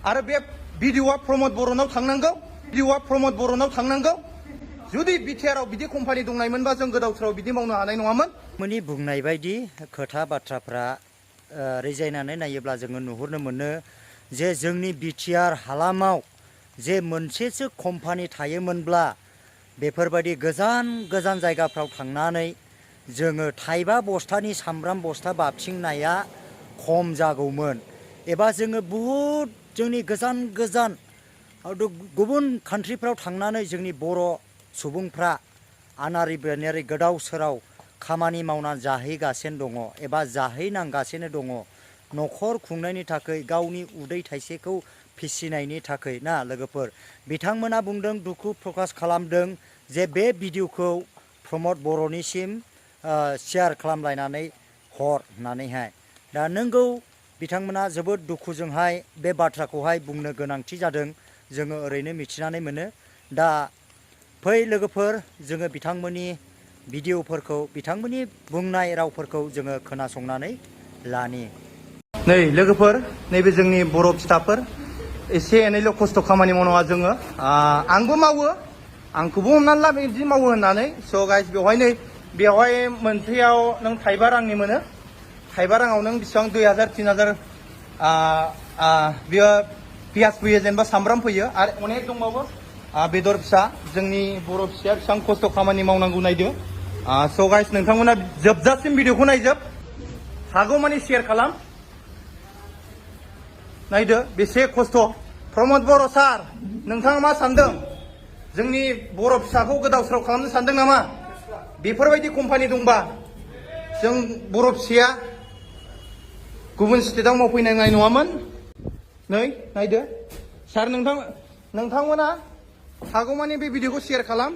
आरो बे भिडिअआ प्रमद बर'नाव थांनांगौ भिडिअआ प्रमद बर'नाव थांनांगौ जुदि बिटिआरआव बिदि कम्पानि दंनायमोनबा जों गोदाव सोराव बिदि मावनो हानाय नङामोन मोननि बुंनाय बायदि खोथा बाथ्राफ्रा रिजायनानै नायोब्ला जोङो नुहुरनो मोनो जे जोंनि बिटिआर हालामाव जे मोनसेसो कम्पानि थायोमोनब्ला बेफोरबायदि गोजान गोजान जायगाफ्राव थांनानै जोङो थाइबा बस्थानि सामब्राम बस्था बाबथिंनाया खम जागौमोन एबा जोङो बुहुद जोंनि गोजान गोजान गुबुन कान्ट्रिफ्राव थांनानै जोंनि बर' सुबुंफ्रा आनारि बेनारि गोदाव सोराव खामानि मावनानै जाहैगासिनो दङ एबा जाहैनांगासिनो दङ न'खर खुंनायनि थाखाय गावनि उदै थाइसेखौ फिसिनायनि थाखाय ना लोगोफोर बिथांमोना बुंदों दुखु प्रकास खालामदों जे बे भिडिअखौ प्रमद बर'निसिम शेयार खालामलायनानै हर होननानैहाय दा नंगौ बिथांमोना जोबोद दुखुजोंहाय बे बाथ्राखौहाय बुंनो गोनांथि जादों जोङो ओरैनो मिथिनानै मोनो दा फै लोगोफोर जोङो बिथांमोननि भिडिअफोरखौ बिथांमोननि बुंनाय रावफोरखौ जोङो खोनासंनानै लानि नै लोगोफोर नैबे जोंनि बर' फिसाफोर एसे एनैल' खस्थ' खामानि मावनाङा जोङो आंबो मावो आंखौबो हमनानै ला बिदि मावो होननानै स' गाइस बेवहाय मोनसेयाव नों थाइबा रांनि मोनो थाइबा राङाव नों बेसेबां 2000 3000 बियो पियास फैयो जेनेबा सामब्राम फैयो आरो अनेक दंबावो बेदर फिसा जोंनि बर' फिसाया बेसेबां खस्थ' खामानि मावनांगौ नायदो स' गाइस नोंथांमोना जोबजासिम भिडिअखौ नायजोब हागौमानि शेयार खालाम नायदो बेसे खस्थ' प्रमद बर' सार नोंथाङा मा सानदों जोंनि बर' फिसाखौ गोदाव सोराव खालामनो सानदों नामा बेफोरबायदि कम्पानि दंबा जों बर' फिसाया गुबुन स्टेटआव मावफैनाय नङामोन नै नायदो सार नोंथांमोना हागौमानि बे भिडिअखौ शेयार खालाम